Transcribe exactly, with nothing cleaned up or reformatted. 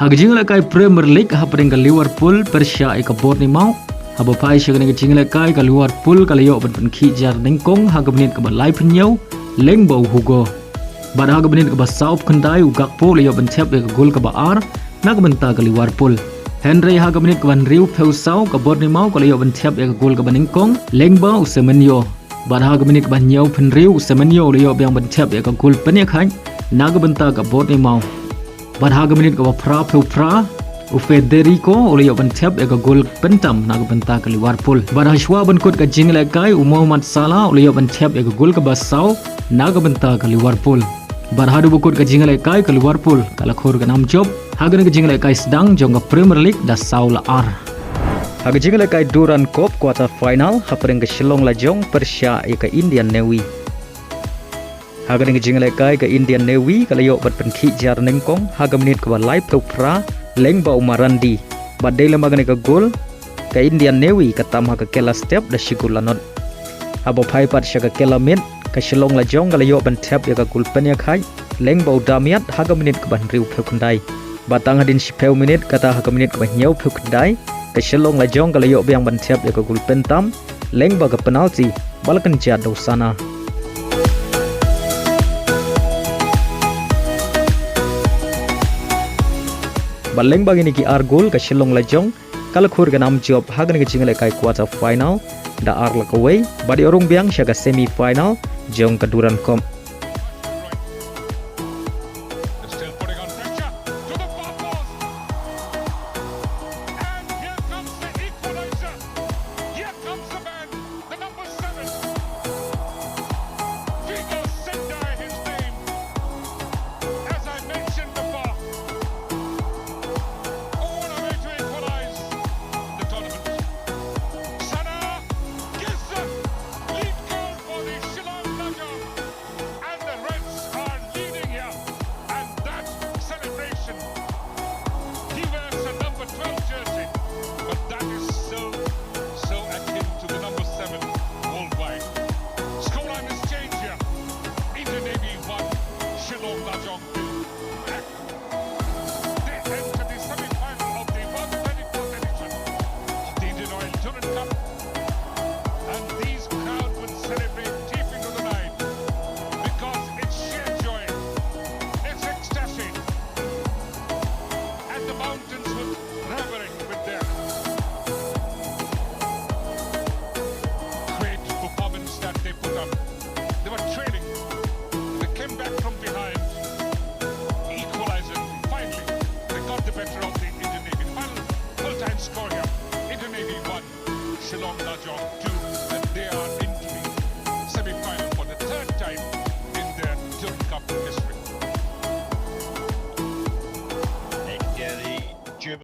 Ha ka jingïalehkai Premier League hapdeng ka Liverpool pyrshah ïa ka Bournemouth. Haba phai sha kane ka jingïalehkai ka Liverpool ka la ïoh ban pynkhih jar nyngkong ha ka minit kaba laiphew hynñiew lyngba u Hugo. Bad ha ka minit kaba sawphew khyndai u Gakpo u la ïoh ban thep ïa ka gol kaba ar na ka bynta ka Liverpool. Hynrei ha ka minit kaba hynriewphew saw ka Bournemouth ka la ïoh ban thep ïa ka gol kaba nyngkong lyngba u Semenyo. Bad ha ka minit kaba hynñiewphew hynriew u Semenyo u la ïoh biang ban thep ïa ka gol pynïakhaiñ na ka bynta ka Bournemouth. Bad ha ka minit kaba phraphew phra u Federico u la ïoh ban thep ïa ka gol pyntam na ka bynta ka Liverpool. Bad ha shuwa ban kut ka jingïalehkai u Mohamed Salah u la ïoh ban thep ïa ka gol kaba saw na ka bynta ka Liverpool. Bad haduh ba kut ka jingïalehkai ka Liverpool ka la khur ka nam jop ha kane ka jingïalehkai sdang jong ka Premier League da saw la ar. Ha ka jingïalehkai Durand Cup quarter final hapdeng ka Shillong Lajong pyrshah ïa ka Indian Navy. Ha kane ka jingïalehkai ka Indian Navy ka la ïoh ban pynkhih jar nyngkong ha ka minit kaba laiphew phra lyngba u Marandi. Bad dei lem ha kane ka gol ka Indian Navy ka tam ha ka kylla step da shi gol lanot. Haba phai pat sha ka kylla miet ka Shillong Lajong ka la ïoh ban thep ïa ka gol pynïakhaiñ lyngba u Damiat ha ka minit kaba hynriewphew khyndai. Bad tang hadien shiphew minit kata ha ka minit kaba hynñiewphew khyndai ka Shillong Lajong ka la ïoh biang ban thep ïa ka gol pyntam lyngba ka penalty ba la kynjat da u Sana. Bad lyngba kine ki ar gol ka Shillong Lajong ka la khur ka nam jop ha kane ka jingïalehkai quarter final da ar la kawei bad ïoh rung biang sha ka semi final jong ka Durand Cup. Still putting on pressure to the far post. And here comes the equalizer. Here comes the man, the number seven. Vigo Sendai, his name. As I mentioned before, oh, what a way to equalize the tournament. Sana gives the lead goal for the Shillong Lajong. And the Reds are leading here. And that celebration. He wears a number twelve jersey, but that is so, so akin to the number seven worldwide. Scoreline is changed here. Indian Navy one, Shillong Lajong two. They enter the semi-final of the one thirty-fourth edition of the Indian Oil Durand Cup. And these crowds will celebrate deep into the night because it's sheer joy, it's ecstasy, and the mountains will revel with their great performance that they put up. They were trailing. They came back from behind, equalizing. Finally, they got the better of the Indian Navy. Final full-time score here. Indian Navy one, Shillong Lajong two, and they are into the semi-final for the third time in their Durand Cup history.